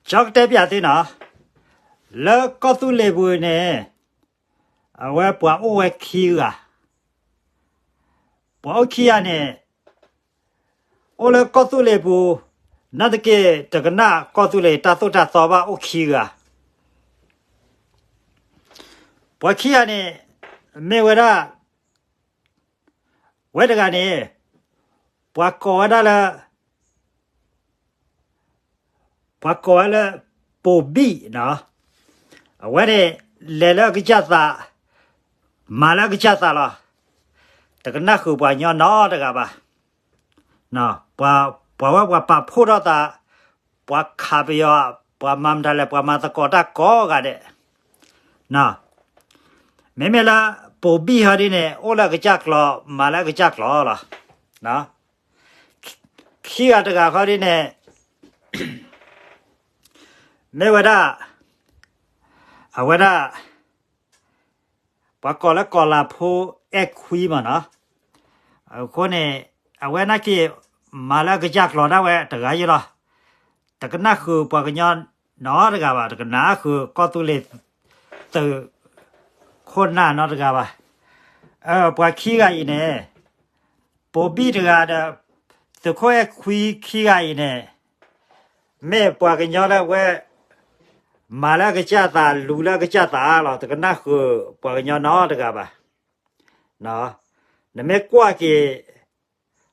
ကၠီကတဲပျးသုနီၤ, လၢကီၢ်သူလ့ၤပူၤန့ၣ် အဝဲပှၤအိၣ်ဝဲခံဂၤ, ပှၤအိၣ်ခံဂၤန့ၣ် အိၣ်လၢကီၢ်သူလ့ၤပူၤ, နာ်သက့ တကနၣ်ကီၢ်သူလ့ၤတၢ်သိၣ်တၢ်သီဘၣ် အိၣ်ခံဂၤ. ပှၤခံဂၤန့ၣ် မ့ၢ်ဝဲဒၣ် ဝဲတဂၤန့ၣ် ပှၤကိးဝဲဒၣ်လၢ ပှၤကိးဝဲလၢ ပိာ်ဘံၣ်နီၤ, အဝဲန့ၣ် လဲၤလၢအကစၢ်သး, မၤလၢအကစၢ်သးလီၤ. တကနၣ်ဃုာ်ပှၤကညီနီတဂၤဘၣ်. ပှၤဝဲပှၤပာ်ဖှိၣ်ထီၣ်သး, ပှၤခးပယီၤ, ပှၤမၤမတၤလဲၣ် ပှၤမၤသကိးတၢ်ကိးဂၤဒဲး. မ့မ့ၢ်လၢ ပိာ်ဘံၣ်ဟီဒ်န့ၣ် အိၣ်လၢအကစၢ်ကျိာ် မၤလၢအကစၢ်ကျိာ်လီၤ. ခံဂၤတဂၤဃီဒ်န့ၣ် မ့ၢ်ဝဲဒၣ် အဝဲဒၣ် ပှၤကိးလၢကီၤလၤဖိအဲၣ်ခွံမ့ၢ်နီၤ. အဃိန့ၣ် အဝဲနာ်က့ မၤလၢအကစၢ်ကျိာ်ဒၣ်ဝဲတဂၤယဲလီၤ. တကနၣ်ဃုာ်ပှၤကညီနီတဂၤဘၣ်, တကနၣ်ဃုာ်ကီၢ်သူလ့ၤသုး ခိၣ်နၢ်နီတဂၤဘၣ်. ပှၤခံဂၤအံၤန့ၣ် ပိာ်ဘံၣ်တဂၤဒီး သုးခိၣ်အဲၣ်ခွံခံဂၤအံၤန့ၣ် မ့ၢ်ပှၤကညီလၢအဝဲ မၤလၢအကစၢ်သး လူၤလၢအကစၢ်သးလီၤ, တကနၣ်ဃုာ်ပှၤကညီနီတဂၤဘၣ်. နမ့ၢ်ကွၢ်က့ၤ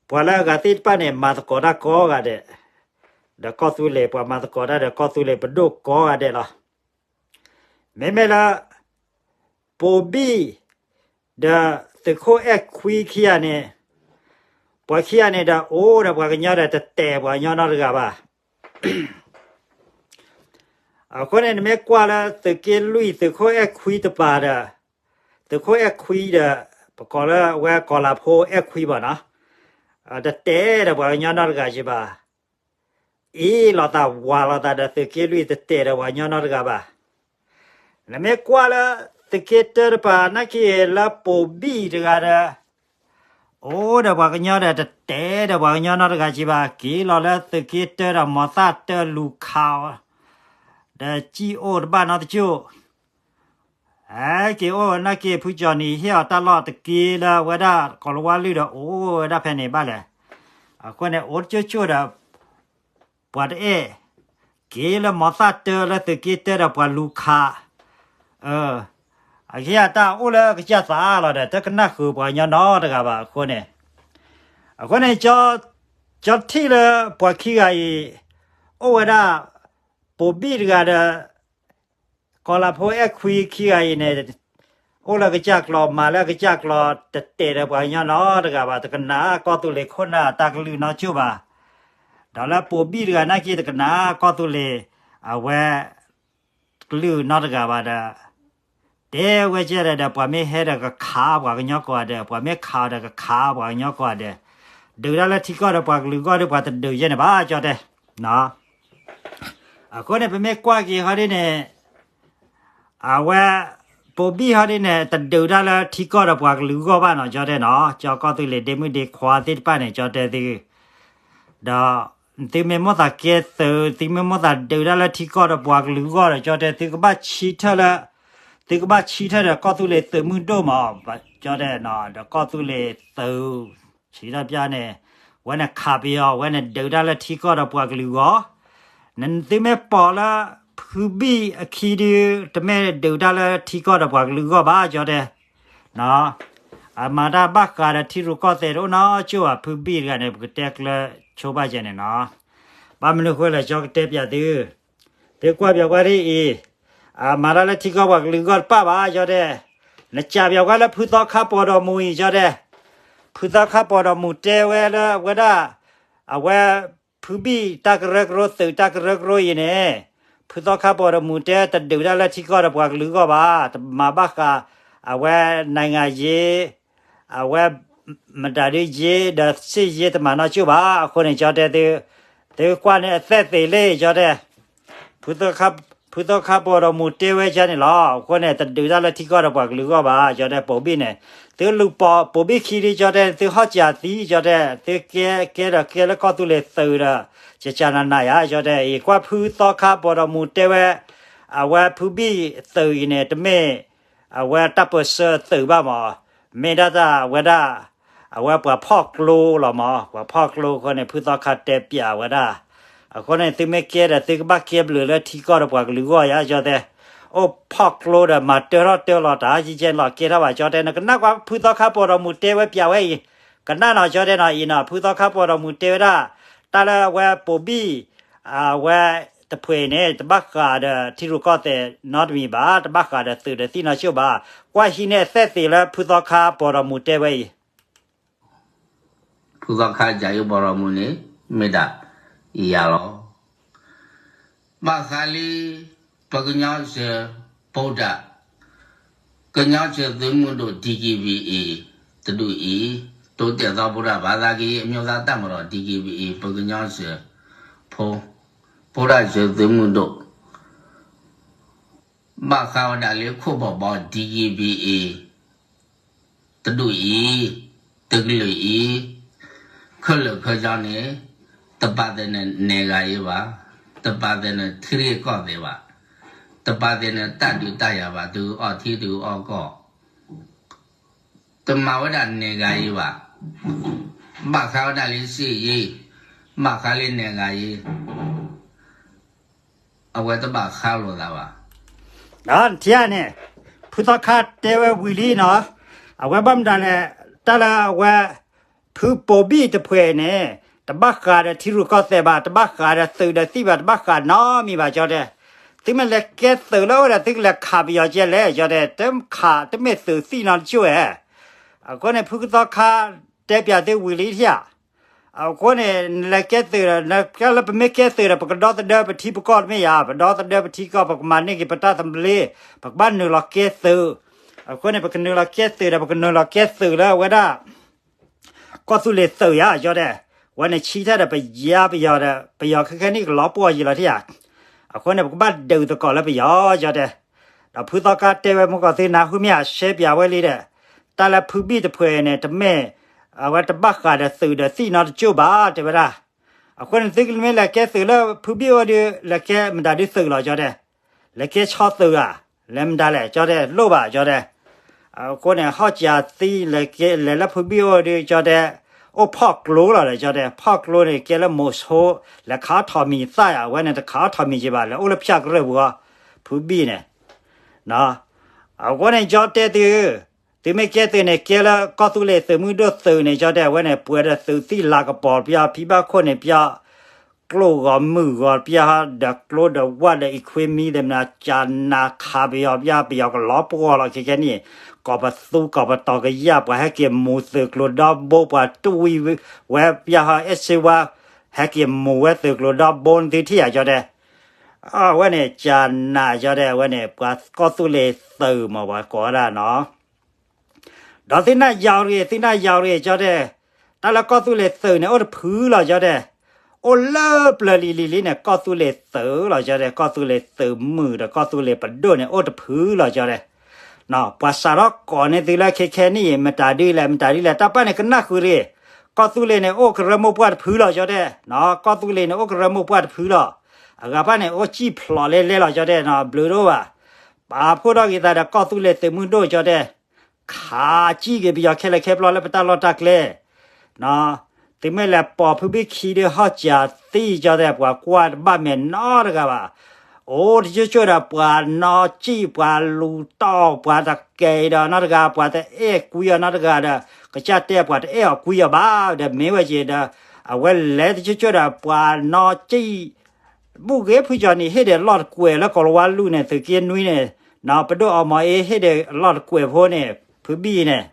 ပှၤလၢအဂၤသ့ၣ်တဖၣ်န့ၣ် မၤသကိးတၢ်ကိးဂၤဒဲး, ဒီးကီၢ်သူလ့ၤ ပှၤမၤသကိးတၢ်ဒီးကီၢ်သူလ့ၤပဒိၣ်ကိးဂၤဒဲးလီၤ. မ့မ့ၢ်လၢ ပိာ်ဘံၣ် ဒီးသုးခိၣ်အဲၣ်ခွံခံဂၤန့ၣ်, ပှၤခံဂၤန့ၣ်ဒီး အိၣ်ဒီးပှၤကညီဒီး တတဲာ်ပှၤကညီနီတဂၤဘၣ်. အဃိန့ၣ် နမ့ၢ်ကွၢ်လၢသုးက့လွံၢ် သုးခိၣ်အဲၣ်ခွံတပၤဒီး, သုးခိၣ်အဲၣ်ခွံဒီး ပကိးလၢအဝဲကီၤလၤဖိအဲၣ်ခွံဘၣ်နီၤ, တတဲာ်ဒီးပှၤကညီနီတဂၤက့ဘၣ်. အ့ၣ်လိာ်သးဝးလိာ်သးဒီးသုးက့လွံၢ် တတဲာ်ဒီးပှၤကညီနီတဂၤဘၣ်. နမ့ၢ်ကွၢ်လၢ သုးက့တၢတပၤ နာ်က့လၢပိာ်ဘံၣ်တဂၤဒီး အိၣ်ဒီးပှၤကညီဒီး တတဲာ်ဒီးပှၤကညီနီတဂၤက့ဘၣ်. က့ၤလီၤလၢသုးက့တၢဒီး မီၤသၣ်တၢလူၤခးအီၤ ဒီးစံၣ်အိၣ်တဘၣ်နီတကၠိၢ်. ဟဲက့ၤအိၣ်နာ်က့ ဖုကၠီနံၤဟ့ၣ်အီၤတၢ်လီၢ်တက့လၢအဝဲဒၣ် ကီၤလၤဝါလုၢ်ဒီးအိၣ်ဝဲဒၣ်ဖဲန့ၣ်ဘၣ်လဲၣ်. အဃိန့ၣ် အိၣ်တကၠိၢ်ကၠိၢ်ဒီး ပှၤတအဲၣ်, က့ၤလၢမီၤသၣ်တၢလၢသုးက့တၢဒီးပှၤလူၤခး, အကဟ့ၣ်အတၢ်အိၣ်လၢအကစၢ်သးလီၤဒီး တကနၣ်ဃုာ်ပှၤကညီနီတဂၤဘၣ်အဃိန့ၣ်, အဃိန့ၣ် ကၠီထံၣ်လၢပှၤခံဂၤအံၤ အိၣ်ဝဲဒၣ် ပိာ်ဘံၣ်တဂၤဒီး ကီၤလၤဖိအဲၣ်ခွံခံဂၤအံၤန့ၣ် အိၣ်လၢကစၢ်ကျိာ် မၤလၢကစၢ်ကျိာ် တတဲာ်ဒီးပှၤကညီနီတဂၤဘၣ်, တကနၣ်ကီၢ်သူလ့ၤခိၣ်နၢ်အတၢ်ကလုၢ်နီကၠိၢ်ဘၣ်. ဒီးလၢပိာ်ဘံၣ်တဂၤနာ်က့ တကနၣ်ကီၢ်သူလ့ၤ အဝဲ ကလုၢ်နီတဂၤဘၣ်ဒီး တဲဝဲကဲဒီး ပှၤမ့ၢ်ဟဲဒီးကခးပှၤကညီကိးဂၤဒဲး, ပှၤမ့ၢ်ခးအီၤဒီးကခးပှၤကညီကိးဂၤဒဲး, ဒုးတၢ်လၢထံကီၢ်ဒီးပှၤကလုာ်ဂီၢ်ဒီး ပှၤတဒုးယဲန့ၣ်ဘၣ် ကၠီတဲ အဃိန့ၣ် ပမ့ၢ်ကွၢ်က့ၤဟီဒ်န့ၣ် အဝဲ ပိာ်ဘံၣ်ဟီဒ်န့ၣ် တဒုးတၢ်လၢထံကီၢ်ဒီးပှၤကလုာ်ဂီၢ်ဘၣ်နီၤ ကၠီတဲနီၤ. ကၠီကီၢ်သူလ့ၤဒ့မုၣ်ဒ့ခွါသ့ၣ်တဖၣ်န့ၣ် ကၠီတဲသု, ဒီး သုမ့ၢ်မိၣ်သးကဲသုး သုမ့ၢ်မိၣ်သးဒုးတၢ်လၢထံကီၢ်ဒီးပှၤကလုာ်ဂီၢ်ဒီး ကၠီတဲသုကဘၣ်ဆၢထၢၣ်လၢ သုကဘၣ်ဆၢထၢၣ်ဒီးကီၢ်သူလ့ၤသုးမုၢ်ဒိၣ်မး ကၠီတဲနီၤ. ဒီးကီၢ်သူလ့ၤသုး ဆံးထီၣ်ပျၢ်န့ၣ် ဝဲန့ၣ်ခးပယီၤ ဝဲန့ၣ်ဒုးတၢ်လၢထံကီၢ်ဒီးပှၤကလုာ်ဂီၢ်, နသုမ့ၢ်ပိာ်လၢ ဖုဘံၣ်အခံဒုး တမ့ၢ်ဒုးတၢ်လၢထံကီၢ်ဒီးပှၤကလုာ်ဂီၢ်ဘၣ် ကၠီတဲ အမၤတၢ်ဘၣ်ဃးဒီးထံရူၢ်ကီၢ်သဲးတအိၣ်နီကၠိၢ်ဘၣ် ဖုဘံၣ်တဂၤန့ၣ် ပကတဲကျၢၤဆိဘၣ်ကဲန့ၣ်နီၤ. ဘၣ်မနုၤဃိလဲၣ် ကၠီကတဲပျးသု, သုကွၢ်ပၠးကွၢ်ဒ်အံၤ, အမၤတၢ်လၢထံကီၢ်ပှၤကလုာ်ဂီၢ်တပၣ်ဘၣ် ကၠီတဲ, နကးပၠးကွၢ်လၢဖုသီခါပီၤဒီးမူၤအံၤ ကၠီတဲ, ဖုသီခါပီၤဒီးမူၤတဲဝဲလၢအဝဲဒၣ် အဝဲ ဖုဘံၣ်တၢ်ကရၢကရိသုးတၢ်ကရၢကရိအံၤန့ၣ်, ဖုသီခါပီၤဒီးမူၤတဲတဒုးတၢ်လၢထံကီၢ်ဒီးပှၤကလုာ်ဂီၢ်ဘၣ်, တမၤဘၣ်ဃး အဝဲ နိုင်ငံရေး, အဝဲ မတၤဒုးရေး ဒီးစစ်ရေး တမၤနီကၠိၢ်ဘၣ်. အဃိန့ၣ် ကၠီတဲသု, သုကွၢ်န့ၣ်အသဲၣ်သ့ၣ်လံ ကၠီတဲ, ဖုသီခါ ဖုသီခါပီၢ်ဒီးမူၤတဲဝဲကန့ၣ်လီၤ. အဃိန့ၣ် တဒုးတၢ်လၢထံကီၢ်ဒီးပှၤကလုာ်အဂီၢ်ဘၣ် ကၠီတဲ ပိာ်ဘံၣ်န့ၣ်, သုလူၤပိာ်ပိာ်ဘံၣ်ခံဒု ကၠီတဲ သုဟီၣ်စၢၤသံ ကၠီတဲ သုကဲကဲဒီးကဲလၢကီၢ်သူလ့ၤသုးဒီး ကကနၤနၤယၤ ကၠီတဲ အံၤကွၢ်ဖုသီခါပီၢ်ဒီးမူၤတဲဝဲ အဝဲဖုဘံၣ်သုးအံၤန့ၣ် တမ့ၢ် အဝဲတၢ်ပၢၢ်ဆၢသုးဘၣ်မး, မ့ၢ်ဒၣ်တၢ်ဝဲဒၣ် အဝဲပှၤဖီၣ်ကျိလီၤမး, ပှၤဖီၣ်ကျိအဃိန့ၣ် ဖုသီခါတဲပၠးဝဲဒၣ်, အဃိန့ၣ် သုမ့ၢ်ကဲဒီး သုကဘၣ်ကဲဘျုးလၢထံကီၢ်ဒီးပှၤကလုာ်အဂီၢ်ယၤ ကၠီတဲ, အိၣ်ဖီၣ်ကျိဒီးမၤတၢထီၣ်တၢလီၤတၢ် ယကဲလီၤကဲထီၣ်ဘၣ် ကၠီတဲ, နကနၣ်ကွၢ်ဖုသီခါပီၢ်ဒီးမူၤတဲဝဲပၠးဝဲအံၤ, ကနၣ်နီၤ ကၠီတဲနီၤ အံၤနီၤ ဖုသီခါပီၢ်ဒီးမူၤတဲဝဲဒၣ်, တၢ်လၢအဝဲပိာ်ဘံၣ် အဝဲတဖှဲးအံၤန့ၣ် တဘၣ်ဃးဒီးထံရူၢ်ကီၢ်သဲးနီတမံၤဘၣ်, တဘၣ်ဃးဒီးသုးဒီးသံၣ်နီတကၠိၢ်ဘၣ်, ကွၢ်ဟံးန့ၢ်အသဲၣ်သ့းလၢဖုသီခါပီၢ်ဒီးမူၤတဲဝဲအံၤ, ဖုသီခါကၠီယိၣ်ပီၢ်ဒီးမူၤန့ၣ် မ့ၢ်ဒၣ်ယၤလီၤ. ဘၣ်ဃးလံ ပကညီစၢၤ ဗုဒ္ဓ, ကညီစၢၤသုးမုၢ်ဒိၣ် DKBA တဒူၣ်အံၤ, တိတဲာ်သီ ဗုဒ္ဓဘာသာကရင်အမျိုးသားတပ်မတော် DKBA ပကညီစၢၤဖိ ဗုဒ္ဓစၢၤသုးမုၢ်ဒိၣ် ဘၣ်ဃးဝဲဒၣ်လၢခိၣ်ဘီၣ်ဘီ DKBA တဒူၣ်အံၤ, တကလုာ်အံၤ, ခဲလၢာ်ခဲဆ့န့ၣ် တပာ်သးန့ၣ်နဲၣ်ဂၤအံၤဘၣ်, တပာ်သးန့ၣ်ထံရူၢ်ကီၢ်သဲးဘၣ်, တပာ်သးန့ၣ်တၢ်ဒုးတၢ်ယၤဘၣ်, တအီၣ်ထံတအီၣ်ကီၢ် တမၤဝဲဒၣ်နဲၣ်ဂၤအံၤဘၣ်. ဘၣ်ဃးဝဲဒၣ်လၢစ့ၢ်ယံၤ, ဘၣ်ဃးလၢနဲၣ်ဂၤအံၤ, အဝဲတဘၣ်ဃးလိာ်သးဘၣ်. ဒီးထံၣ်န့ၣ် ဖုသီခါတဲဝဲဝံၤလံနီၤ, အဝဲဘၣ်မတၤလဲၣ်, တၢ်လၢအဝဲ ဖုပိာ်ဘံၣ်တဖှဲးန့ၣ် တဘၣ်ဃးဒီးထံရူၢ်ကီၢ်သဲးဘၣ်, တဘၣ်ဃးဒီးသုးဒီးသံၣ်ဘၣ်, တဘၣ်ဃးနီတမံၤဘၣ် ကၠီတဲ, သုမ့ၢ်လဲၤကဲသုးလၢအအိၣ်ဒီး သုကလဲၤခးပယီၤကဲလဲၣ် ကၠီတဲ, တခးတမ့ၢ်သုးသံၣ်နီတကၠိၢ်ဧါ. အဃိန့ၣ် ဖုသီခါတဲပၠးသုဝံၤလံထံၣ်ဧါ. အဃိန့ၣ် နလဲၤကဲသုးဒီး နကဲလၢပမ့ၢ်ကဲသုးဒီး ပကဒီသဒၢပထံပကီၢ်တမ့ၢ်ဧါ, ပဒီသဒၢပထံကီၢ် ပကမၤန့ၢ်က့ၤပတၢ်သဘျ့, ပကဘၣ်နုာ်လီၤကဲသုး. အဃိန့ၣ် ပကနုာ်လီၤကဲသုးဒီး ပကနုာ်လီၤကဲသုးလၢအဝဲဒၣ် ကီၢ်သူလ့ၤသုးယၤ ကၠီတဲ, ဝဲန့ၣ်ဆံထဲဒီးပယါပယီၤဒီး ပယီၤခဲခဲနံၣ်ကလီၤပှီၢ်ယံာ်လီၤထံၣ်ဧါ. အဃိန့ၣ် ပကဘၣ်ဒုးသကိးလၢပယီၤ ကၠီတဲ. ဒီးဖုသီခါတဲဝဲမုၢ်ကီၢ်သုနၢ်ဟူမ့ၢ်ဧါ ရှဲပၠးဝဲလံဒီး တၢ်လၢဖုဘံၣ်တဖှဲးန့ၣ် တမ့ၢ် အဝဲတဘၣ်ဃးဒီးသုးဒီးသံၣ်နီတကၠိၢ်ဘၣ် တဲဝဲဒၣ်. အဃိန့ၣ် သုမ့ၢ်လဲၤကဲသုးလၢဖုဘံၣ်အိၣ်ဒီး လဲၤကဲမတၤဒုသုးလီၤ ကၠီတဲ, လဲၤကဲဆီသုးဧါ, လဲၤမတၤလဲၣ် ကၠီတဲ လိၣ်ဘၣ် ကၠီတဲ. အဃိန့ၣ် ဟီၣ်စၢၤသံ လဲၤလၢဖုဘံၣ်အိၣ်ဒီး ကၠီတဲ အိၣ်ဖီၣ်ကျိလီၤဒီး ကၠီတဲ ဖီၣ်ကျိန့ၣ် ကဲလၢမိၤဆိ လဲၤခးအီၣ်ထိးမံၤသၣ်ယၤ အဝဲန့ၣ် တခးအီၣ်ထိးမံၤက့ၤဘၣ် လဲၤအိၣ်လၢဖၠၣ်ကရၢၢ်ပူၤအီၤ ဖုဘံၣ်န့ၣ် အဃိန့ၣ် ကၠီတဲသု သုမ့ၢ်ကဲသုးန့ၣ် ကဲလၢကီၢ်သူလ့ၤသုးမုၢ်ဒိၣ်သုးန့ၣ် ကၠီတဲ အဝဲန့ၣ် ပှဲၤဒီးသုးသံၣ်လၤကပီၤပယီၤ ဖံဘၣ်ခိၣ်န့ၣ်ပယီၤ ကျိၣ်ဂီၤမုၢ်ဂီၤပယီၤ ဒီးကျိဒီးဝၣ်ဒီး equipment ဒီးမနၤ ကနၤခးပယီၤပယီၤ ပယီၤကလီၤပှီၢ်လီၤ ခဲခဲနံၣ် ကိးပသူကိးပတီၤကယၢ် ပှၤဟဲက့ၤမူၤသုးကျိၤဒီဘိ ပှၤတွံၢ်ဝဲပယီၤဟီ အဲၣ်စ့ဝါ ဟဲက့ၤမူၤဝဲသုးကျိၤဒီဘိ နသုထံၣ်ဧါ ကၠီတဲ အဝဲန့ၣ် ကနၤ ကၠီတဲ အဝဲန့ၣ် ပှၤကီၢ်သူလ့ၤသုးမး ပှၤကိးဝဲဒၣ်နီၤ ဒီးသုနၢ်ယၤရံၣ် သုနၢ်ယၤရံၣ် ကၠီတဲ တၢ်လၢကီၢ်သူလ့ၤသုးန့ၣ် အိၣ်တဖုလီၤ ကၠီတဲ အိၣ်လၢပျၢၤလံၤလံၤလံၤန့ၣ် ကီၢ်သူလ့ၤသုးလီၤ ကၠီတဲ ကီၢ်သူလ့ၤသုးမုၢ်ဒီး ကီၢ်သူလ့ၤပဒိၣ်န့ၣ် အိၣ်တဖုလီၤ ကၠီတဲ ပှၤစးထီၣ်ကိးန့ၢ်သုလၢခဲခဲနံၣ်အံၤ မတၤဒ်လဲၣ် မတၤဒ်လဲၣ် တၢ်ပၢ်န့ၣ်ကနၣ်ဃုာ်ရံၣ် ကီၢ်သူလ့ၤန့ၣ် အိၣ်ကရၢမိၢ်ပှၢ်တဖုလီၤ ကၠီတဲ ကီၢ်သူလ့ၤန့ၣ် အိၣ်ကရၢမိၢ်ပှၢ်တဖုလီၤ အဂၤပၢ်န့ၣ် အိၣ်စံၣ်ဖျိးလဲလဲလီၤ ကၠီတဲ ဘျုးဒိၣ်ဘၣ် ပာ်ဖှိၣ်ထီၣ်က့ၤသးဒီးကီၢ်သူလ့ၤသုးမုၢ်ဒိၣ် ကၠီတဲ ခးစံၣ်က့ၤပယီၤခဲလၢာ်ခဲပျီလၢပတၢ်လီၢ်တၢ်ကျဲ သုမ့ၢ်လဲၤပိာ်ဖုဘံၣ်ခံဒု ဟီၣ်စၢၤသံ ကၠီတဲ ပှၤကွၢ်တဘၣ်မဲာ်နီတဂၤဘၣ် အိၣ်တကၠိၢ်ကၠိၢ်ဒီး ပှၤနီၣ်စံၣ် ပှၤလူၤတီၢ် ပှၤတကဲဒီးနီတဂၤ ပှၤတအဲၣ်ကွံအီၤနီတဂၤဒီး ကစၢ်တဲပှၤတအဲၣ်အီၤကွံအီၤဘၣ်ဒီး မ့ၢ်ဝဲက့ၤဒီး အဝဲလဲၤတကၠိၢ်ကၠိၢ်ဒီး ပှၤနီၣ်စံၣ် ဘူၣ်ဂ့ၤဖုကၠီနံၤ ဟ့ၣ်ဒီးလီၢ်တကွဲးလၢကီၤလၤဝါလူၢ်န့ၣ် သုးက့နွံန့ၣ် ပဒိၣ်အီမီၤအ့ ဟ့ၣ်ဒီးလီၢ်တကွဲးဖိန့ၣ် ဖုဘံၣ်န့ၣ်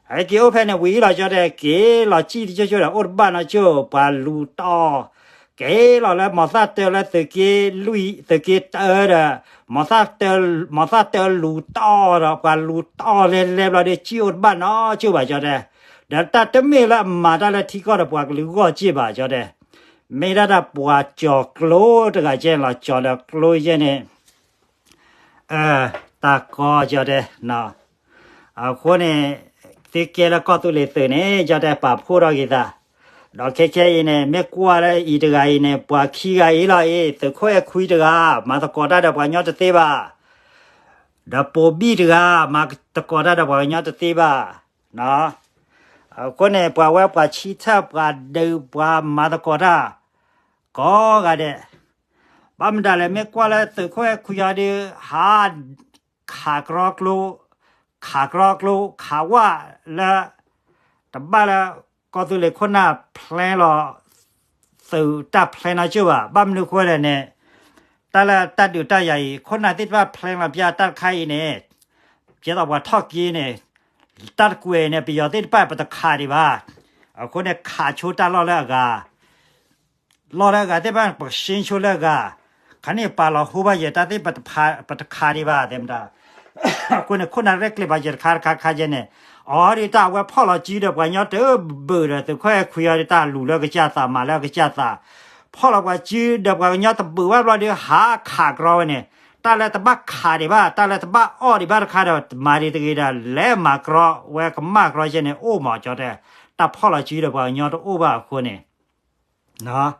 ဟဲက့ၤအိၣ်ဖဲန့ၣ်ဝံၤလီၤ ကၠီတဲ က့ၤလီၤစံၣ်တကၠိၢ်ကၠိၢ်ဒီး အိၣ်တဘၣ်နီၢ်ကၠိၢ် ပှၤလူၤတီၢ် က့ၤလီၤလၢမီၤသၣ်တၢလၢသုးက့လွံၢ် သုးက့တၢဒီး မီၤသၣ်တၢ မီၤသၣ်တၢလူၤတီၢ်ဒီး ပှၤလူၤတီၢ်လဲလဲဘျီဒီး စံၣ်အိၣ်တဘၣ်နီၢ်ကၠိၢ်ဘၣ် ကၠီတဲ ဒီးတၢ်တမ့ၢ်လၢအမၤတၢ်လၢထံကီၢ်ဒီးပှၤကလုာ်ဂီၢ်စ့ၢ်ဘၣ် ကၠီတဲ မ့ၢ်ဒၣ်တၢ်ပှၤကၠီၤကျိတဂၤကဲန့ၣ်လီၤ ကၠီၤဒီးကျိယဲန့ၣ် တၢ်ကီကၠီတဲ, အဃိန့ၣ် သုကဲလၢကီၢ်သူလ့ၤသုးန့ၣ် ကၠီတဲပာ်ဖှိၣ်ထီၣ်က့ၤသး, ဒီးခဲခဲအံၤန့ၣ် မ့ၢ်ကွၢ်လၢအံၤတဂၤအံၤန့ၣ် ပှၤခံဂၤအံၤလီၤအံၤ သုးခိၣ်အဲၣ်ခွံတဂၤ မၤသကိးတၢ်ဒီးပှၤကညီတသ့ဘၣ်, ဒီးပိာ်ဘံၣ်တဂၤ မၤသကိးတၢ်ဒီးပှၤကညီတသ့ဘၣ်. အဃိန့ၣ် ပှၤဝဲပှၤဆံထၢၣ် ပှၤဒုး ပှၤမၤသကိးတၢ် ကိးဂၤဒဲး, ဘၣ်မတၤလဲၣ် မ့ၢ်ကွၢ်လၢသုးခိၣ်အဲၣ်ခွံအီၤဒီး ဟး ခးကြီကျိ, ခးကြီကျိ ခးဝၣ်လၢ တဘၣ်လၢ ကီၢ်သူလ့ၤခိၣ်နၢ် plan လီၤ သုးတၢ် plan နီကၠိၣ်ဘၣ်. ဘၣ်မနုၤဃိလဲၣ်န့ၣ် တၢ်လၢတၢ်ဒုးတၢ်ယၤအံၤ ခိၣ်နၢ်သ့ၣ်တဖၣ် plan လီၤပျၢ်တၢ်တခါအံၤန့ၣ် ကဲသိးပှၤထီၣ်က့ၤန့ၣ် တၢ်တကွဲးအံၤန့ၣ် ပယီၤသ့ၣ်တဖၣ် ပတခးဒံးဘၣ်. အဃိန့ၣ် ခးဆိတၢ်လီၢ်လၢအဂၤ လီၢ်လၢအဂၤသ့ၣ်တဖၣ် ပကရှင်းဆိလၢအဂၤ, ခါန့ၣ်ပာ်လီၤဟိဘၣ်ယဲၢ်တၢ်သ့ၣ် ပတခးဒံးဘၣ်သ့ၣ်မတၤ. အဃိန့ၣ် ခိၣ်နၢ်ရဲၣ်ကျဲၤပာ်ယဲၢ်တခါတခါခါယဲၢ်န့ၣ်, အီၤဒ်တၢ်အဝဲဖီၣ်လီၤစုဒီးပှၤကညီတဘုးဒီး သုးခိၣ်အဲၣ်ခွံအီၤဒ်တၢ်လူၤလၢကစၢ်သး မၤလၢကစၢ်သး, ဖီၣ်လီၤပှၤစုဒီးပှၤကညီတဘုးဘၣ်ဘျီဒီး ဟးခးကြီဝဲန့ၣ်, တၢ်လၢတဘၣ်ခးဒံးဘၣ် တၢ်လၢတဘၣ်အီၣ်ဒံးဘၣ်တခါဒီး မၤဒံးတဂ့ၤဒီး လဲၤမၤကြီဝဲကမၣ်ကြီယဲၢ်န့ၣ် အိၣ်မးကၠီတဲ, တၢ်ဖီၣ်လီၤစုဒီးပှၤကညီတအိၣ်ဘၣ်အဃိန့ၣ်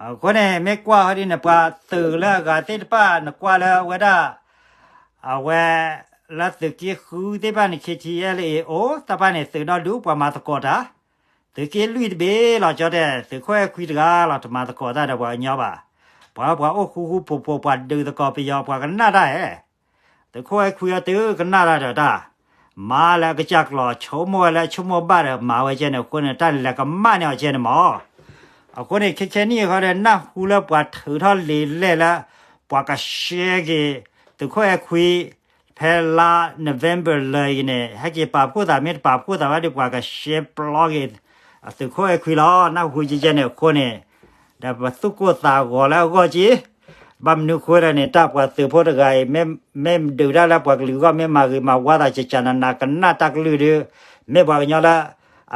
အဃိန့ၣ် မ့ၢ်ကွၢ်ဟီဒ်န့ၣ် ပှၤသုးလၢအဂၤသ့ၣ်တဖၣ် နကွၢ်လၢအဝဲဒၣ် အဝဲ လၢသုးက့ဃုသ့ၣ်တဖၣ်န့ၣ် KTLA အိၣ် တၢ်ဖၣ်န့ၣ် သုးဒီဒူၣ်ပှၤမၤသကိးတၢ်, သုးက့လွံၢ်တဘ့ၣ်လီၤကၠီတဲ, သုးခိၣ်အဲၣ်ခွံတဂၤလီၤ တမၤသကိးတၢ်ဒီးပှၤကညီဘၣ်. ပှၤပှၤအိၣ်ဃူဃူဖိးဖိး ပှၤဒုးသကိးပယီၤ ပှၤကနၣ်တၢ်ဧါ သုးခိၣ်အဲၣ်ခွံအီၤတုၤကနၣ်တၢ်ဒီးတၢ်, မၤလၢအကစၢ်ကျိာ် ဆိကမိၣ်ဝဲလၢဆိကမိၣ်ဘၣ်ဒီးမၤဝဲကဲန့ၣ် အဃိန့ၣ် တၢ်လဲၤကမၣ်န့ၢ်အီၤကဲန့ၣ်မး. အဃိန့ၣ် ခဲခဲနံၣ်အဃိဒီး နၢ်ဟူလၢပှၤထုးထီၣ်လံာ်လဲၢ်လၢ ပှၤကရှဲက့ၤ သုးခိၣ်အဲၣ်ခွံ ဖဲလါ November လၢအံၤန့ၣ် ဟဲက့ၤပာ်ဖှိၣ်သး မ့ၢ်တပာ်ဖှိၣ်သးဘၣ်ဒီး ပှၤကရှဲပျီက့ၤ သုးခိၣ်အဲၣ်ခွံလီၤ. နၢ်ဟူကဲကဲန့ၣ်အဃိန့ၣ် ဒီးပသူၣ်ကိၢ်သးဂီၤလၢအဂီၢ်က့, ဘၣ်မနုၤဃိလဲၣ်န့ၣ် တၢ်ပှၤသုးဖိတဂၤအံၤ မ့ၢ်ဒုးတၢ်လၢပှၤကလုာ်အဂီၢ် မ့ၢ်မၤဂ့ၤမၤဝါသး ကကနနးကနၣ်တၢ်ကလုၢ်ဒီး မ့ၢ်ပှၤကညီလၢ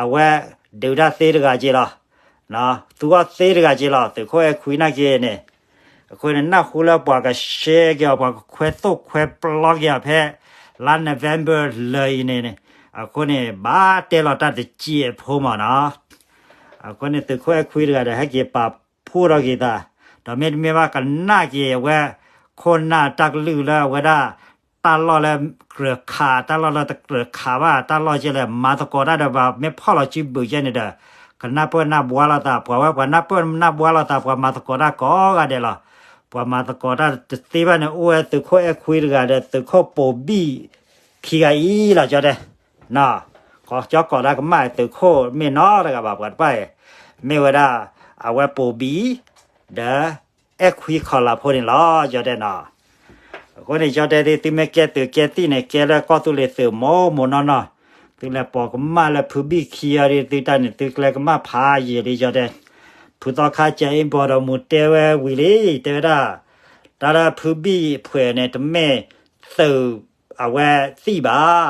အဝဲဒုးတၢ်သ့တဂၤက့လီၤ. သူအီၣ်သ့တဂၤက့လီၤ သုးခိၣ်အဲၣ်ခွံနာ်က့န့ၣ်. အဃိန့ၣ် နၢ်ဟူလၢပှၤကရှဲက့ၤအီၤ ပှၤကခွဲသိၣ်ခွဲပျီက့ၤအီၤဖဲ လါ November လၢအံၤန့ၣ်, အဃိန့ၣ် ဘၣ်တဲလီၤတၢ်တစဲးဖိမးနီၤ. အဃိန့ၣ် သုးခိၣ်အဲၣ်ခွံတဂၤဒီး ဟဲက့ၤပာ်ဖှိၣ်ထီၣ်က့ၤသး, ဒီးမ့တမ့ၢ်ဘၣ်ကနၣ်က့ၤအဝဲ ခိၣ်နၢ်တၢ်ကလုၢ်လၢအဝဲဒၣ် တၢ်လီၢ်လၢကြၢးခး တၢ်လီၢ်လၢတကြၢးခးဘၣ် တၢ်လီၢ်ကဲလဲၣ် မၤသကိးတၢ်ဒီးပှၤ မ့ၢ်ဖီၣ်လီၤစုဘုးကဲန့ၣ်ဒီး ကနၢ်ပၢၢ်နၢ်ဘှါလိာ်သး ပှၤဝဲပှၤနၢ်ပၢၢ်နၢ်ဘှါလိာ်သး ပှၤမၤသကိးတၢ်ကိးဂၤဒဲးလီၤ. ပှၤမၤသကိးတၢ်တသ့ဘၣ်န့ၣ် အိၣ်ဝဲသုးခိၣ်အဲၣ်ခွံတဂၤဒီး သုးခိၣ်ပိာ်ဘံၣ်ခံဂၤအံၤလီၤ ကၠီတဲ ကၠီကိးတၢ်ကမၣ် သုးခိၣ်မ့ၢ်နီတဂၤဘၣ် ပှၤတဖၣ်အံၤ မ့ၢ်ဝဲဒၣ် အဝဲပိာ်ဘံၣ် ဒီး အဲၣ်ခွံခီၣ်လၢ်ဖိန့ၣ်လီၤ ကၠီတဲနီၤ. အဃိန့ၣ် ကၠီတဲသု သုမ့ၢ်ကဲသုးကဲသံၣ်န့ၣ် ကဲလၢကီၢ်သူလ့ၤသုးမိၢ်မိၢ်နီၢ်နီၢ်, သုလဲၤပိာ်ကမၣ်လၢဖုဘံၣ်ခံဂၤဒီး သုတၢ်န့ၣ် သုကျဲကမၣ်ဖးယံာ်လံ ကၠီတဲ. ဖုသီခါစဲအ့ဘီဒီးမူတဲဝဲဝံၤလံ တဲဝဲဒၣ် တၢ်လၢဖုဘံၣ်ဖှဲးန့ၣ် တမ့ၢ်သုးအဝဲသံၣ်ဘၣ်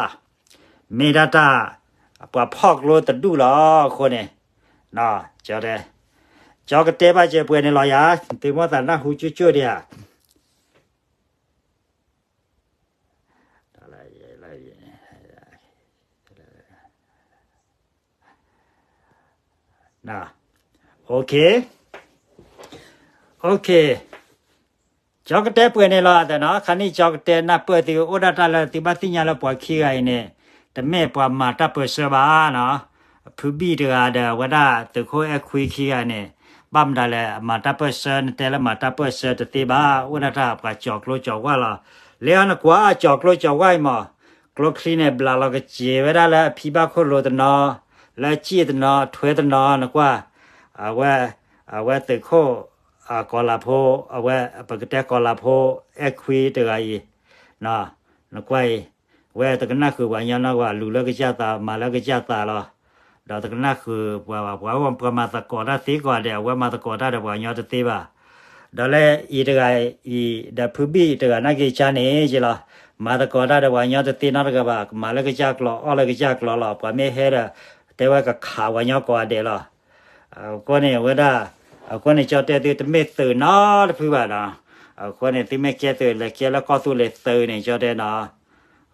မ့ၢ်ဒၣ်တၢ် ပှၤဖီၣ်ကျိတဒူၣ်လီၤ. အဃိန့ၣ် ကၠီတဲ ကၠီကတဲဘၣ်စဲပှဲၤန့ၣ်လီၤယၤ, သုမ့ၢ်သးနၢ်ဟူကၠိကၠိဒံးဧါ. OK, OK, ကၠီကတဲပှဲၤန့ၣ်လီၤသနီၤ. ခါနံၣ်ကၠီကတဲနၢ်ပၢၢ်သု အိၣ်ဒၣ်တၢ်လၢသုဘၣ်သ့ၣ်ညါလၢပှၤခံဂၤအံၤန့ၣ် တမ့ၢ်ပှၤမၤတၢ်ပၢၢ်ဆၢဘၣ်နီၤ. ဖုဘံၣ်တဂၤဒီး အဝဲဒၣ်သုးခိၣ်အဲၣ်ခွံခံဂၤန့ၣ် ဘၣ်မတၤလဲၣ် မၤတၢ်ပၢၢ်ဆၢ နတဲလၢမၤတၢ်ပၢၢ်ဆၢတသ့ဘၣ် အိၣ်ဒၣ်တၢ်ပှၤကၠီၤကျိကၠီၤဝါလီၤ. လၢအီၤနကွၢ်ကၠီၤကျိကၠီၤဝါအံၤမး ကျိချံန့ၣ် ဘျးလီၤကစ့ၤဝဲဒၣ်လၢအဖံဘၣ်ခိၣ်လိၤတနီၤ, လၢအစ့ၣ်တနီၤ ထွဲတနီၤ နကွၢ် အဝဲ အဝဲသုးခိၣ် ကီၤလၤဖိ အဝဲ ပကတဲကီၤလၤဖိ အဲၣ်ခွံတဂၤအံၤ နကွၢ်အံၤ ဝဲတကနၣ်ဃုာ်ပှၤကညီနီတဂၤ လူၤလၢကစၢ်သး မၤလၢကစၢ်သးလီၤ. ဒီးတကနၣ်ဃုာ်ပှၤဘၣ် ပှၤ ပှၤမၤသကိးတၢ်သ့ကိးဂၤဒဲး အဝဲမၤသကိးတၢ်ဒီးပှၤကညီတသ့ဘၣ်. ဒီးလၢအံၤတဂၤအံၤ ဒီးဖုဘံၣ်တဂၤနာ်က့ၤကါန့ၣ်က့လီၤ. မၤသကိးတၢ်ဒီးပှၤကညီတသ့နီတဂၤဘၣ် ကမၤလၢကစၢ်ကျိာ် အီၣ်လၢကစၢ်ကျိာ်လီၤ. ပှၤမ့ၢ်ဟဲဒီး တဲဝဲကခးပှၤကညီကိးဂၤဒဲးလီၤ. အဃိန့ၣ် အဝဲဒၣ် အဃိန့ၣ် ကၠီတဲသုတမ့ၢ်သုးနီတဖုဘၣ်ဒီး အဃိန့ၣ် သုမ့ၢ်ကဲသုးလဲၤကဲလၢကီၢ်သူလ့ၤသုးန့ၣ် ကၠီတဲနီၤ.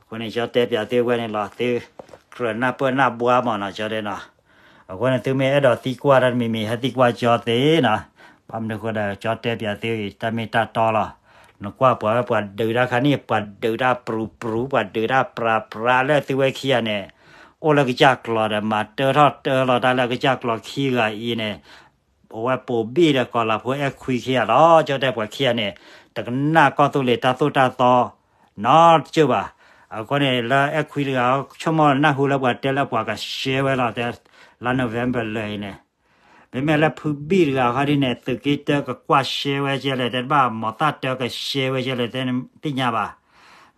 အဃိန့ၣ် ကၠီတဲပၠးသုဝဲန့ၣ်လီၤ သုကြၢးနၢ်ပၢၢ်နၢ်ဘှါမၢ်နီၤ ကၠီတဲနီၤ. အဃိန့ၣ် သုမ့ၢ်အဲၣ်ဒိးသံကွၢ်တၢ်တမံၤမံၤ ဟဲသံကွၢ်ကၠီသ့နီၤ. ဘၣ်မနုၤအဃိဒီး ကၠီတဲပၠးသုအံၤ တၢ်မ့ၢ်တၢ်တီလီၤ. နကွၢ်ပှၤဝဲပှၤဒုးတၢ်ခါန့ၣ် ပှၤဒုးတၢ်ပြူၤပြူၤ ပှၤဒုးတၢ်ပြးပြးလၢသုဝဲခံဂၤန့ၣ် အိၣ်လၢကစၢ်ကျီၤဒီး မၤတၢထီၣ်တၢလီၤတၢ်လၢကစၢ်ကျီၤခံဂၤအံၤန့ၣ် အဝဲပိာ်ဘံၣ်ဒီးကီၤလၤဖိအဲၣ်ခွံခံဂၤလီၤ. ကၠီတဲပှၤခံဂၤန့ၣ် တကနၣ်ကီၢ်သူလ့ၤတၢ်သိၣ်တၢ်သီ နီတစၢၢ်ဘၣ်. အဃိန့ၣ် လၢအဲၣ်ခွံတဂၤ ဆိကမိၣ်နၢ်ဟူလၢပှၤတဲလၢပှၤကရှဲဝဲလီၤ တဲ လါ November လၢာ်အံၤန့ၣ် မ့မ့ၢ်လၢဖုဘံၣ်တဂၤခီဒ်န့ၣ် သုးက့တၢကကွၢ်ရှဲဝဲကဲလဲၣ် တဲတဘၣ် မီၤသၣ်တၢကရှဲဝဲကဲလဲၣ် တဲသ့ၣ်ညါဘၣ်.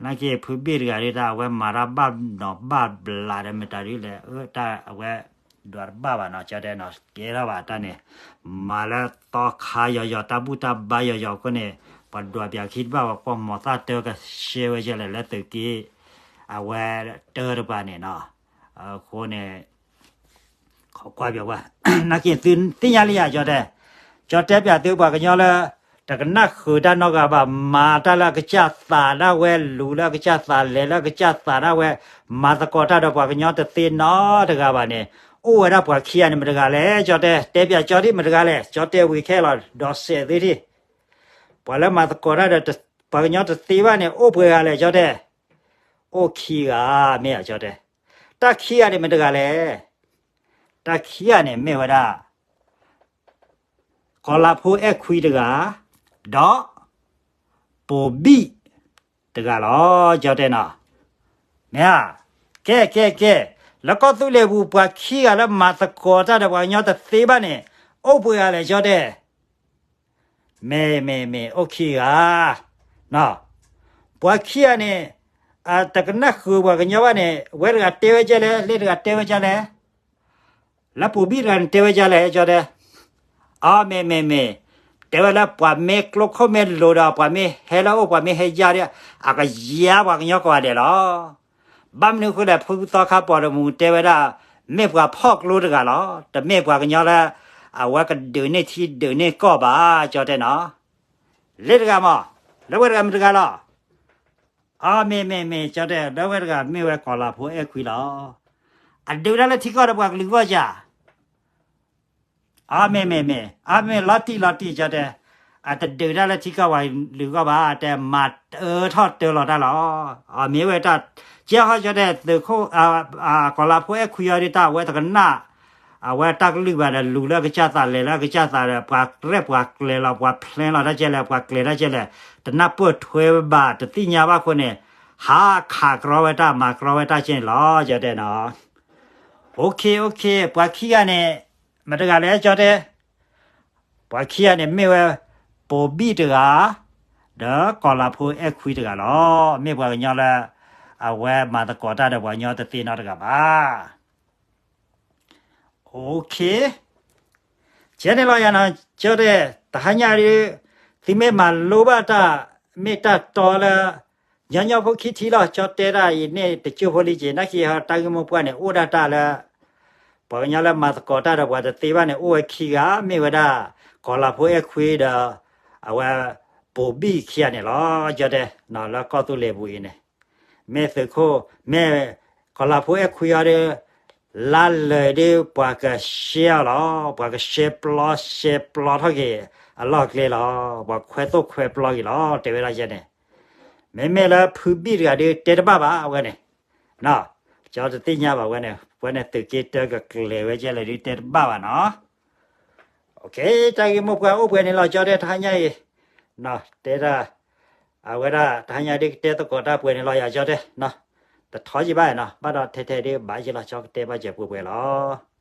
နာ်က့ဖုဘံၣ်တဂၤဒ်တၢ် အဝဲမၤတၢ်ဘၣ်နီၤဘၣ်ဘျးဒီးမတၤဒ်လဲၣ် အတၢ်အဝဲ ဒွးတဘၣ်ဘၣ်နီၤ ကၠီတဲနီၤ ကဲထီၣ်ဘၣ်တၢ်န့ၣ် မၤလၢသီခါယီၤယီၤ တၢ်ဘူၣ်တၢ်ဘါယီၤယီၤအဃိန့ၣ် ပှၤဒွးပၠးခံတဘၣ် ပှၤကွၢ်မီၤသၣ်တၢကရှဲဝဲကဲလဲၣ် လၢသုးက့ အဝဲတၢတပၤန့ၣ်နီၤ. အဃိန့ၣ် ခီကွၢ်ပၠးဝဲ နာ်က့သုသ့ၣ်ညါလံဧါ ကၠီတဲ, ကၠီတဲပၠးသုပှၤကညီလၢ တကနၣ်ဃုာ်တၢ်နီတဂၤဘၣ် မၤတၢ်လၢအကစၢ်သးဒၣ်ဝဲ လူၤလၢအကစၢ်သး လဲၤလၢအကစၢ်သးဒၣ်ဝဲ မၤသကိးတၢ်ဒီးပှၤကညီတသ့နီတဂၤဘၣ်န့ၣ် အိၣ်ဝဲဒၣ်ပှၤခံဂၤန့ၣ်မတဂၤလဲၣ် ကၠီတဲ, တဲပၠးကၠီဒ်မတဂၤလဲၣ် ကၠီတဲဝံၤခဲလီၤ ဒီးစဲးသုထံၣ် ပှၤလၢမၤသကိးတၢ်ဒီး ပှၤကညီတသ့ဘၣ်န့ၣ် အိၣ်ပှဲၤဂၤလဲၣ် ကၠီတဲ, အိၣ်ခံဂၤ မ့ၢ်ဧါ ကၠီတဲ, တၢ်ခံဂၤန့ၣ်မတဂၤလဲၣ် တၢ်ခံဂၤန့ၣ် မ့ၢ်ဝဲဒၣ် ကီၤလၤဖိအဲၣ်ခွံတဂၤ, ဒီး ပိာ်ဘံၣ်တဂၤလီၤ ကၠီတဲနီၤ. မ့ၢ်ဧါ, ကဲ ကဲ ကဲ, လၢကီၢ်သူလ့ၤပူၤ ပှၤခံဂၤလၢမၤသကိးတၢ်ဒီးပှၤကညီတသ့ဘၣ်န့ၣ် အိၣ်ပှဲၤဂၤလဲၣ် ကၠီတဲ. မ့ၢ် မ့ၢ် မ့ၢ် အိၣ်ခံဂၤ, ပှၤခံဂၤန့ၣ် တကနၣ်ဃုာ်ပှၤကညီဘၣ်န့ၣ် ဝဲတဂၤတဲဝဲကဲလဲၣ် လၢတဂၤတဲဝဲကဲလဲၣ် လၢပိာ်ဘံၣ်တဂၤန့ၣ် တဲဝဲကဲလဲၣ် ကၠီတဲ. အ မ့ၢ် မ့ၢ် မ့ၢ်, တဲဝဲလၢပှၤမ့ၢ်ကျိခိၣ်မ့ၢ်လိၤဒီး ပှၤမ့ၢ်ဟဲလၢအအိၣ် ပှၤမ့ၢ်ဟဲယါဒီး အကယါပှၤကညီကိးဂၤဒဲးလီၤ. ဘၣ်မနုၤအဃိလဲၣ် ဖုသီခါပီၤတမူတဲဝဲဒၣ် မ့ၢ်ပှၤဖီၣ်ကျိတဂၤလီၤ. တမ့ၢ်ပှၤကညီလၢ အဝဲကဒုးန့ၢ်ထံဒုးန့ၢ်ကီၢ်ဘၣ် ကၠီတဲနီၤ. လၢတဂၤမး, လၢဝဲတဂၤမ့ၢ်တဂၤလီၤ. အ မ့ၢ် မ့ၢ် မ့ၢ် ကၠီတဲ လၢဝဲတဂၤမ့ၢ်ဝဲကီၤလၤဖိအဲၣ်ခွံလီၤ. အဒုးတၢ်လၢထံကီၢ်ဒီးပှၤကလုာ်ဂီၢ်ဧါ. အ မ့ၢ် မ့ၢ် မ့ၢ်, အ မ့ၢ် လီၤတံၢ် လီၤတံၢ် ကၠီတဲ, အတဒုးတၢ်လၢထံကီၢ်ပှၤကလုာ်ဂီၢ်ဘၣ် တဲမၤတၢထီၣ်တၢလီၤတၢ်လီၤ. အ မ့ၢ်ဝဲတၢ် ကဲဟီ ကၠီတဲ သုးခိၣ် ကီၤလၤဖိအဲၣ်ခွံအီၤဒ်တၢ်အဝဲတကနၣ် အဝဲတၢ်ကလုၢ်ဘၣ်ဒီး လူၤလၢအကစၢ်သး လဲၤလၢအကစၢ်သးဒီး ပှၤရဲၣ်ပှၤကျဲၤလီၤ ပှၤဖျဲလီၤတၢ်ကဲလဲၣ် ပှၤကျဲၤတၢ်ကဲလဲၣ် တနၢ်ပၢၢ်ထွဲဘၣ် တသ့ၣ်ညါဘၣ်အဃိန့ၣ် ဟးခးကြီဝဲတၢ် မၤကြီဝဲတၢ်ကဲန့ၣ်လီၤ ကၠီတဲနီၤ. အိၣ်ခ့ အိၣ်ခ့ ပှၤခံဂၤန့ၣ် မတဂၤလဲၣ် ကၠီတဲ. ပှၤခံဂၤန့ၣ်မ့ၢ်ဝဲ ပိာ်ဘံၣ်တဂၤ ဒီးကီၤလၤဖိအဲၣ်ခွံတဂၤလီၤ. မ့ၢ်ပှၤကညီလၢ အဝဲမၤသကိးတၢ်ဒီးပှၤကညီတသ့နီတဂၤဘၣ်. အိၣ်ခ့ ကဲန့ၣ်လီၤယၤနီၤ ကၠီတဲ, တဟါညါဒုး သုမ့ၢ်မၤလိဘၣ်တၢ် မ့ၢ်တၢ်တီလၢ ညီညီဖိခံထံလီၤ ကၠီတဲတၢ်အံၤန့ၣ် တကၠိဖိလံက့ၤ နာ်က့ဟီ တၢ်ဂ့ၢ်မိၢ်ပှၢ်န့ၣ် အိၣ်ဒၣ်တၢ်လၢ ပှၤကညီလၢမၤသကိးတၢ်ဒီးပှၤတသ့ဘၣ်န့ၣ် အိၣ်ဝဲခံဂၤ မ့ၢ်ဝဲဒၣ် ကီၤလၤဖိအဲၣ်ခွံဒီး အဝဲ ပိာ်ဘံၣ်ခံဂၤန့ၣ်လီၤ ကၠီတဲ, လၢကီၢ်သူလ့ၤပူၤအံၤန့ၣ် မ့ၢ်သုးခိၣ် မ့ၢ် ကီၤလၤဖိအဲၣ်ခွံအီၤဒီး လါလၢာ်ဒုး ပှၤကရှဲအီၤလီၤ. ပှၤကရှဲပျီ ရှဲပျီထီၣ်က့ၤ အလီၢ်အကျဲလီၤ. ပှၤခွဲးသိၣ်ခွဲးပျီက့ၤလီၤ တဲဝဲဒၣ်ယဲန့ၣ်. မ့မ့ၢ်လၢဖုဘံၣ်တဂၤဒုး တဲတဘၣ်ဘၣ်ဝဲန့ၣ်, ကၠီတသ့ၣ်ညါဘၣ်ဝဲန့ၣ် ဝဲန့ၣ်သုးက့တၢကကျဲၤဝဲကဲလဲၣ်ဒုး တဲတဘၣ်ဘၣ်နီၤ. တၢ်ဂ့ၢ်မိၢ်ပှၢ်အိၣ်ပှဲၤန့ၣ်လီၤ ကၠီတဲ တဟါညါအံၤ, တဲဒၣ် အဝဲဒၣ်တဟါညါဒုး ကတဲသကိးတၢ်ပှဲၤန့ၣ်လီၤယၤ ကၠီတဲ, တထီယံၤဘၣ်နီၤ ဘၣ်ဒီးထဲထဲဒုး ဘၣ်ယံၤလီၤ ကၠီကတဲဘၣ်စဲးပှဲၤပှဲၤလီၤ.